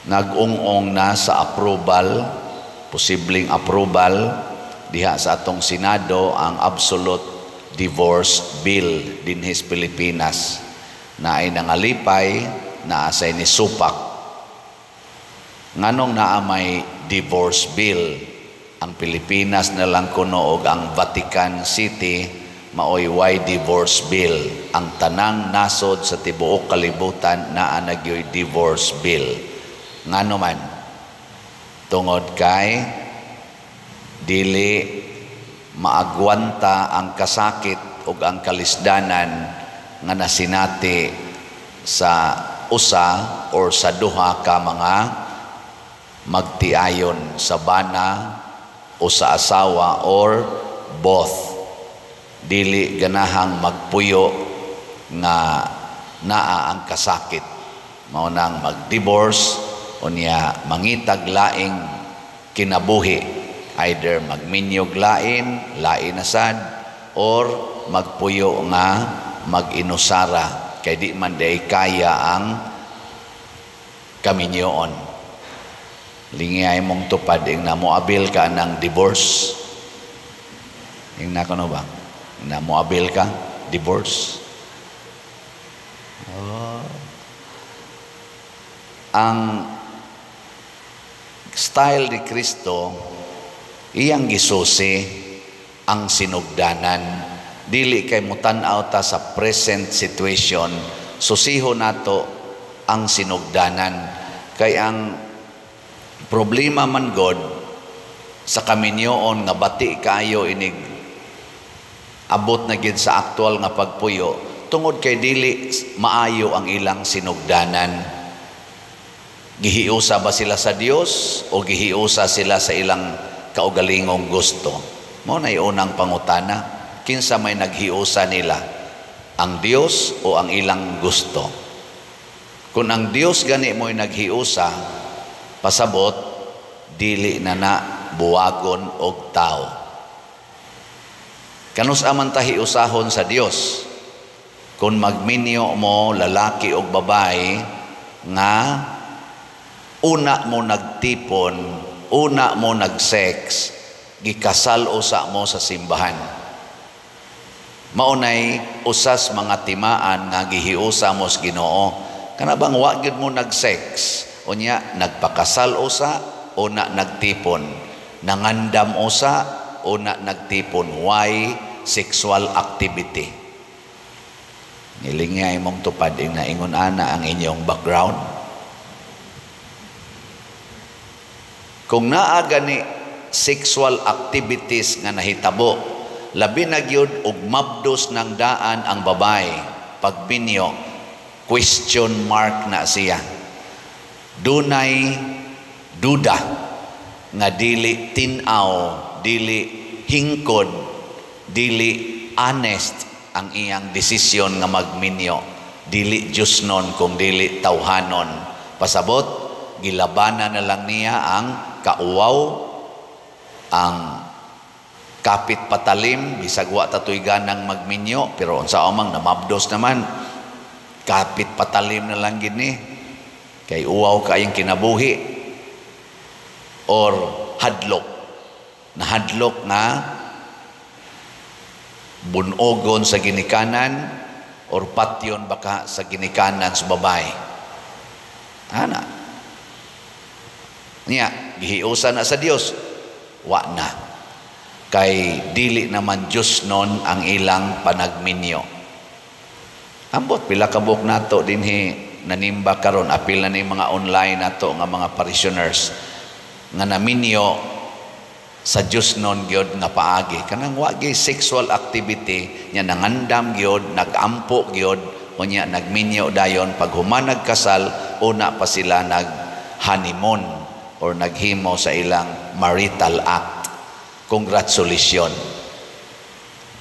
Nag-ung-ong na sa approval, posibleng approval diha sa atong Senado ang absolute divorce bill dinhi sa Pilipinas. Naay nangalipay, naa say nisupak. Nganong naa may divorce bill? Ang Pilipinas na lang kuno og ang Vatican City maoy way divorce bill. Ang tanang nasod sa tibuok kalibutan naa na gyoy divorce bill. Ngano man? Tungod kay dili maagwanta ang kasakit ug ang kalisdanan nga nasinati sa usa or sa duha ka mga magtiayon, sa bana o sa asawa or both. Dili ganahang magpuyo nga naa ang kasakit, mao nang mag-divorce, unya mangitag laing kinabuhi, either magminyog lain lain na sad or magpuyo nga mag-inusara kay di man day kaya ang kaminyoon. Lingay mong tupad ing na moabil ka ng divorce. Ing na kuno ba na moabil ka divorce? Oh. Ang style ni Kristo, iyang gisusi ang sinugdanan. Dili kay mutan-aw ta sa present situation, susiho nato ang sinugdanan. Kay ang problema man god sa kaminyoon nga bati kaayo inig abot na gid sa aktual nga pagpuyo tungod kay dili maayo ang ilang sinugdanan. Gihiusa ba sila sa Dios o gihiusa sila sa ilang kaugalingong gusto? Mao na unang pangutana. Kinsa may naghiusa nila? Ang Dios o ang ilang gusto? Kung ang Dios gani mo'y naghiusa, pasabot, dili na na buwagon og tao. Kanus-a man ta hiusahon sa Dios? Kung magminyo mo, lalaki og babae, nga una mo nagtipon, una mo nag-sex, gikasal usa mo sa simbahan. Maunay usas mga timaan nga gihiusa mo sa Ginoo. Kana bang wa gyud mo nag-sex, unya nagpakasal usa, una nagtipon. Nangandam usa, una nagtipon. Why sexual activity? Nilingay mong tupad ing naingon ana ang inyong background. Kung naa gani sexual activities nga nahitabo, labi na gyud og mabdos ng daan ang babae pagbinyo, question mark na siya. Dunay duda nga dili tin-aw, dili hingkod, dili honest ang iyang desisyon nga magminyo. Dili Diyosnon kung dili tawhanon. Pasabot, gilabanan na lang niya ang kauwaw, ang kapit patalim, bisag wa tatoy ganang magminyo, pero unsa amang namabdos naman, kapit patalim na lang gini, kay uwaw kayong kinabuhi, or hadlok, nahadlok nga bunogon sa ginikanan or patyon baka sa ginikanan sa babae. Ana. Niya, gihiusa na sa Dios, wa na. Kay dili naman Diyos nun ang ilang panagminyo. Ambot, pila kabuk nato dinhi nanimba karon, apil na ni mga online nato nga mga parishioners nga naminyo sa Diyos nun gyud nga paagi. Kanang wa gyud sexual activity nya, nangandam gyud, nagampo gyud, unya nagminyo dayon. Pag human nagkasal, una pa sila nag honeymoon or naghimo sa ilang marital act. Congratulations.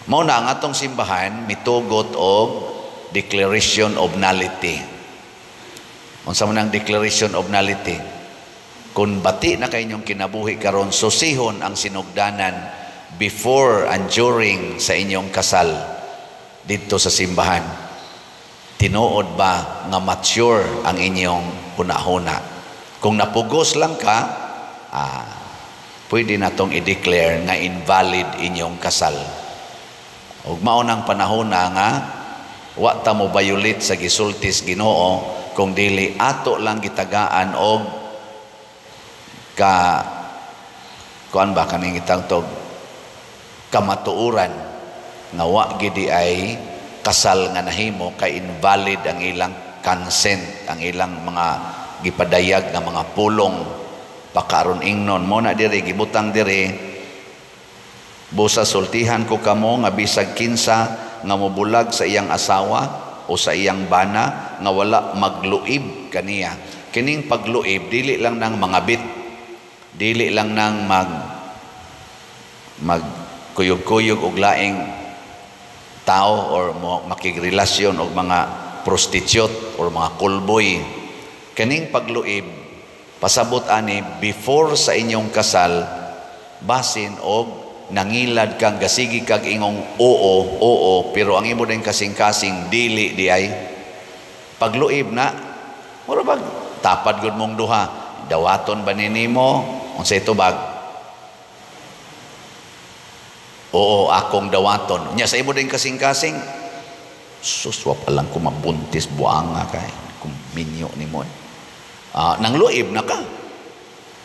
Mao na ang atong simbahan mitugot og declaration of nullity. Unsa man ang declaration of nullity? Kung bati na kay inyong kinabuhi karon, susihon ang sinugdanan before and during sa inyong kasal didto sa simbahan. Tinuod ba nga mature ang inyong hunahuna? Kung napugos lang ka, pwede na tong i-declare nga invalid inyong kasal. Ug mao nang panahon na nga wa ta mo violate sa gisultis Ginoo kung dili ato lang gitagaan og ka kuan ba kaning gitang tog kamatuoran nga wa gidi ay kasal nga nahimo, kay invalid ang ilang consent, ang ilang mga gipadayag nga mga pulong pakaron ingnon mo na diri gibutang diri. Busa sultihan ko kamo nga bisag kinsa nga mobulag sa iyang asawa o sa iyang bana nga wala magluib kaniya. Kining pagluib, dili lang nang mga bit, dili lang nang mag mag kuyog-kuyog og laing tao or mo makigrelasyon og mga prostitute or mga kulboy. Kining pagluib, pasabot ani, before sa inyong kasal, basin og nangilad kang gasigi kag ingong oo, oo, pero ang imo din kasing-kasing dili di ay pagluib na. Mura bag tapad gud mong duha, dawaton ba ni nimo? Unsay tubag? Oo, akong dawaton. Nya sa imo din kasing-kasing, sus, wa pa lang ko mabuntis, buanga kay kung minyo nimo. Nangluib na ka.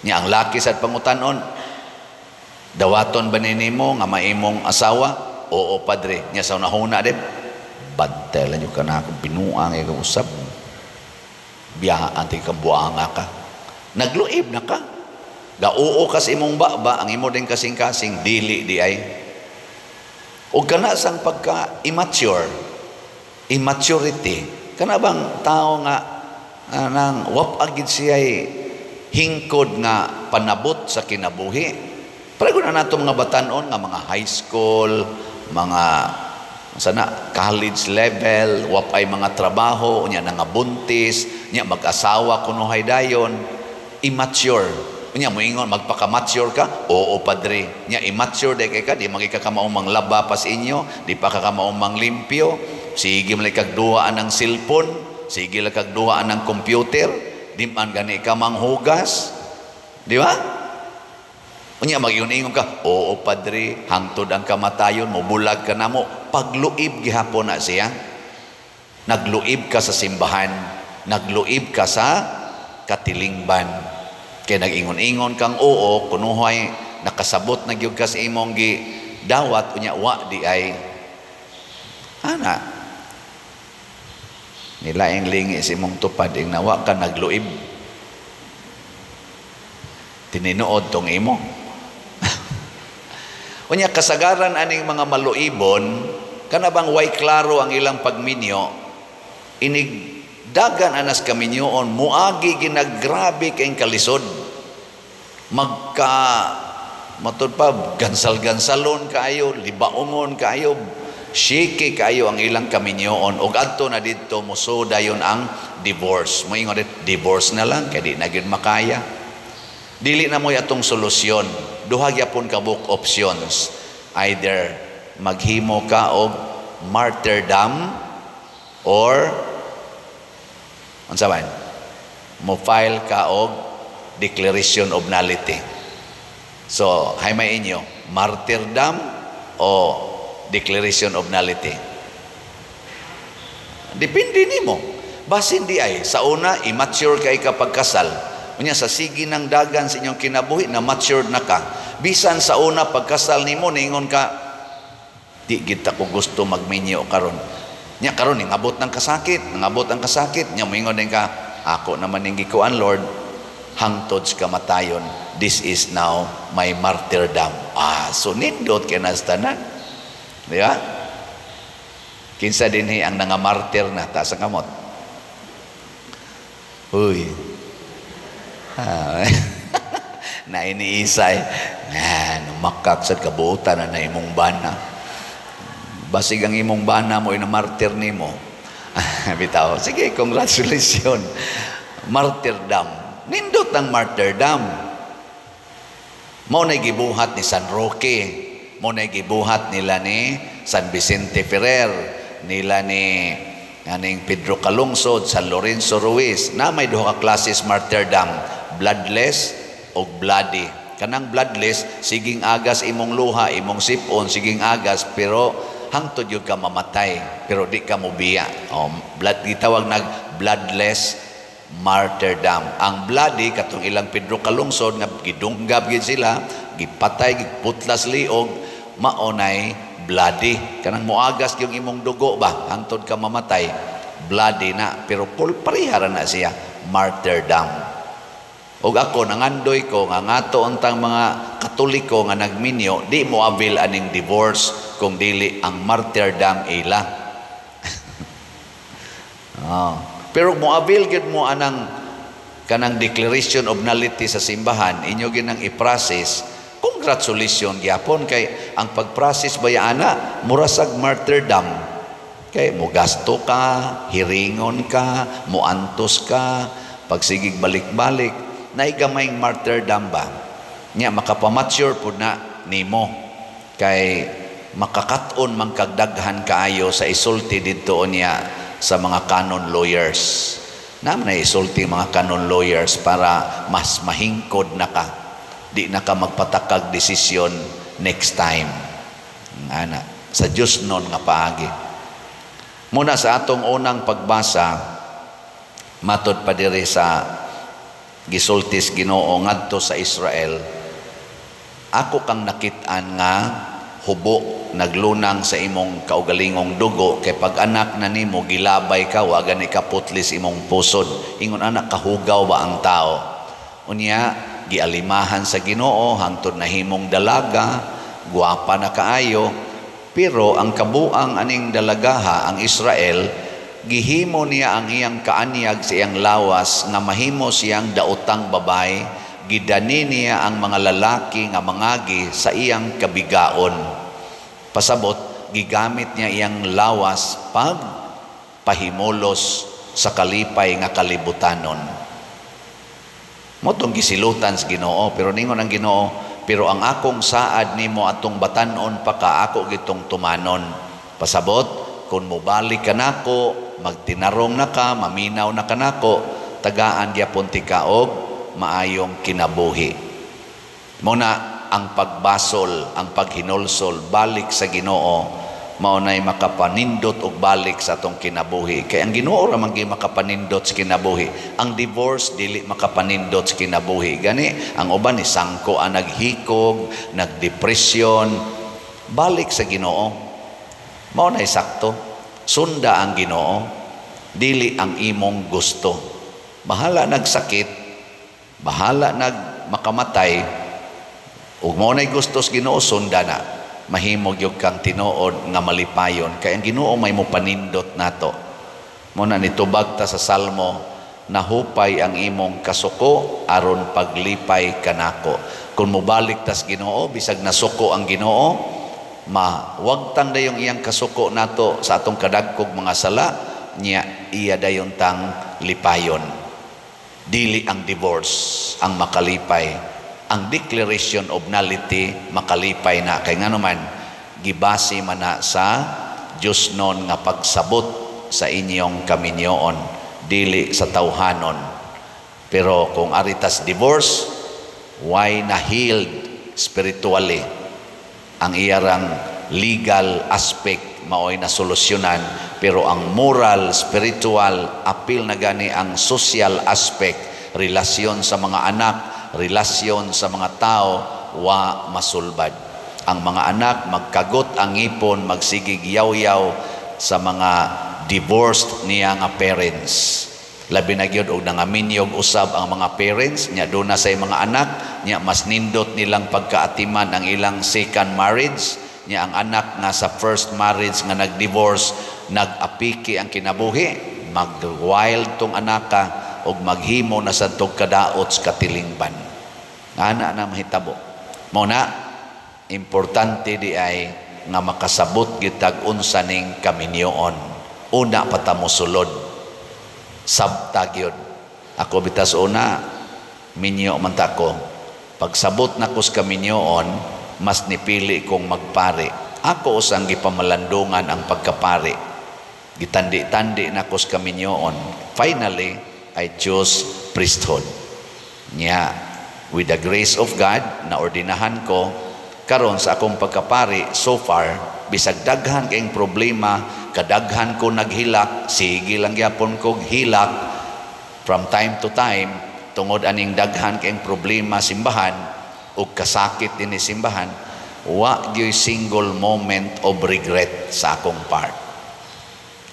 Nya ang laki sad pangutanon, dawaton ba ni nimo nga maimong asawa? Oo, padre. Nya sa unahuna din, bantelan nyo ka na akong binuang ka usab. Biyaan ti kang buanga ka. Nagluib na ka. Ga-oo ka sa imong baba, ang imo din kasing-kasing dili di ay. O kana sang pagka immature, immaturity, kana bang tao nga nang wap agid siya hingkod nga panabot sa kinabuhi. Pareho na nato mga batanon nga mga high school, mga sana college level, wap ay mga trabaho, unya nangabuntis, nya mag-asawa kuno dayon, immature. Unya moingon magpaka-mature ka? Oo, padre. Nya immature day kay ka, di magika ka maong manglaba pas inyo, di pa ka maong manglimpyo, sige man kag duhaan ang cellphone, sige lang kag duhaan ang computer, di man gani ka manghugas. Di ba? Unya mag-ingon ka, oo padre, hangtod ang kamatayon, mobulag ka na mo. Pagluib gihapon na siya. Nagluib ka sa simbahan, nagluib ka sa katilingban. Kaya nag-ingon-ingon kang oo, kunuhay nakasabot na gyud ka sa imong gidawat, unya wa di ay. Ana, nilaing lingi sa imong tupad, ing nawa ka nagluib. Tininuod tong imo. Unya kasagaran aning mga maluibon, kana bang way klaro ang ilang pagminyo, inig dagan anas kaminyoon, muagi ginagrabe kayong kalisod. Magka matud pa gansal-gansalon kaayo, libaungon kaayo, shaky kaayo ang ilang kaminyoon. Og adto na didto muso dayon ang divorce. Moingon divorce na lang kay di na gyud makaya. Dili na mo'y atong solusyon. Duha gyapon ka book options. Either maghimo ka og martyrdom or unsa man, mo file ka og declaration of nullity. So, hay may inyo, martyrdom o declaration of nullity? Depende nimo. Basin di ay, sa una, immature kay kapag kasal. Unya sa sige ng dagan sa inyong kinabuhi, na matured na ka. Bisan sa una, pagkasal nimo, ningon ka, di kita ko gusto magminyo karon. Nya karon ningabot ng kasakit, nangabot ang kasakit, nya moingon din ka, ako naman ning gikuan Lord, hangtod sa kamatayon, this is now my martyrdom. So nindot kay nastanan. Di ba? Kinsa dinhi ang nangamartir na taas ang kamot? Uy. Na iniisay. Makak sa kabuotan na imong bana. Basig ang imong bana mo ina martyr nimo. Bitaw. Sige, congratulations. Martyrdom. Nindot ang martyrdom. Mao na gibuhat ni San Roque. Mao na gibuhat nila ni San Vicente Ferrer, nila ni aning Pedro Calungsod, San Lorenzo Ruiz, na may duha ka classes martyrdom, Bloodless o bloody. Kanang bloodless, siging agas imong luha, imong sipon, siging agas, pero hangtod gyud ka mamatay, pero di ka mobiya. Oh, blood, gitawag nag bloodless martyrdom. Ang bloody, katong ilang Pedro Calungsod nga gidunggab gyud sila, gipatay, giputlas liog, maonay bloody. Kanang moagas yung imong dugo ba, hangtod ka mamatay, bloody na. Pero pareha ra na siya, martyrdom. Og ako nangandoy ko nga ngato untang mga Katoliko nga nagminyo, di mo avail aning divorce kung dili ang martyrdom ila. Oh. Pero mo avail gyud mo anang kanang declaration of nullity sa simbahan, inyo ginang i-process, congratulations gyapon, kay ang pag-process baya ana murasag martyrdom. Kay mo gasto ka, hiringon ka, moantos ka, pagsigig balik-balik, naigamayng martyrdom ba? Nya makapamature pud na nimo kay makakaton man kagdaghan kaayo sa isulti didto niya sa mga canon lawyers. Naman na isulti mga canon lawyers para mas mahingkod na ka. Di na ka magpatakag desisyon next time. Ana, sa Diyos nun nga paagi. Muna sa atong unang pagbasa, matod pa diri sa gisultis Ginoo ngadto sa Israel, ako kang nakit-an nga hubo naglunang sa imong kaugalingong dugo, kay pag anak na nimo gilabay ka, wa gani ka putlis imong pusod. Ingon anak kahugaw ba ang tao. Unya gialimahan sa Ginoo hangtod nahimong dalaga, gwapa na kaayo, pero ang kabuang aning dalagaha, ang Israel, gihimo niya ang iyang kaanyag sa iyang lawas nga mahimo siyang daotang babay. Gidani niya ang mga lalaki nga mangagi sa iyang kabigaon. Pasabot, gigamit niya iyang lawas pag pahimulos sa kalipay nga kalibutanon. Motong gisilutan sa Ginoo, pero ningon ang Ginoo, pero ang akong saad nimo atong batan-on pa ka, ako gitong tumanon. Pasabot, kung mobalik ka nako, magtinarong na ka, maminaw na ka nako, tagaan gyapon ti ka og maayong kinabuhi. Muna ang pagbasol, ang paghinulsol, balik sa Ginoo, mao nay makapanindot og balik sa atong kinabuhi. Kay ang Ginoo ra man gyud makapanindot sa kinabuhi. Ang divorce dili makapanindot sa kinabuhi. Gani ang uban ni sangko ang naghikog, nagdepresyon, balik sa Ginoo. Mao nay sakto. Sunda ang Ginoo, dili ang imong gusto. Bahala nagsakit, bahala nagmakamatay, ug mao nay gusto sa Ginoo, sunda na. Mahimo gyud kang tinuod nga malipayon kay ang Ginoo may mopanindot nato. Mo na nitubag ta sa Salmo, nahupay ang imong kasuko aron paglipay kanako. Kung mobalik tas Ginoo, bisag nasuko ang Ginoo, mawagtang dayong iyang kasuko nato sa atong kadagkog mga sala niya, iya dayon tang lipayon. Dili ang divorce ang makalipay, ang declaration of nullity makalipay na, kay ngano man gibase man na sa Dios non nga pagsabot sa inyong kaminyoon, dili sa tawhanon. Pero kung aritas divorce, why na healed spiritually? Ang iyarang legal aspect maoy na solusyonan, pero ang moral, spiritual, apil na gani ang social aspect, relasyon sa mga anak, relasyon sa mga tao, wa masulbad. Ang mga anak magkagot ang ngipon, magsigig yaw-yaw sa mga divorced niya nga parents. Labi na gyud og nangaminyog usab ang mga parents niya, doon na sa mga anak niya, mas nindot nilang pagkaatiman ang ilang second marriage niya. Ang anak nga sa first marriage nga nag-divorce, nag-apiki ang kinabuhi, mag-wild tong anaka og maghimo na sa tog kadaot sa katilingban. Ana na mahitabo. Mao na importante di ay nga makasabot gitag unsa ning kaminyoon. Una pa ta mosulod. Sabta gyud. Ako bitas una minyo man ta ko. Pagsabot nako sa kaminyoon, mas nipili kong magpari. Ako usang gipamalandungan ang pagkapari. Gitandi-tandi nako sa kaminyoon. Finally, I choose priesthood. Nya, with the grace of God, naordinahan ko. Karon sa akong pagkapari, so far, bisag daghan kayong problema, kadaghan ko naghilak, sige lang gyapon kog hilak from time to time tungod aning daghan kayong problema simbahan ug kasakit dinhi simbahan, wa gyoy single moment of regret sa akong part.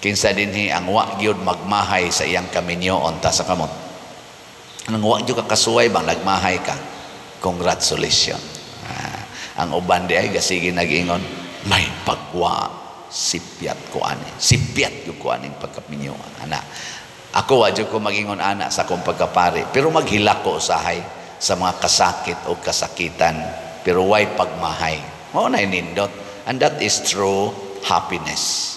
Kinsa dinhi ang wa gyud magmahay sa iyang kaminyoon? Taas sa kamot. Nang wa gyud ka kasuway bang nagmahay ka? Congratulations. Ah, ang uban di ay gasige nag-ingon, may pagwa sipyat ko ani. Sipyat ko aning pagkaminyo. Ana. Ako, wa jud ko magingon ana sa akong pagkapari, pero maghilak ko usahay sa mga kasakit o kasakitan, pero way pagmahay. Mao na nindot. And that is true happiness.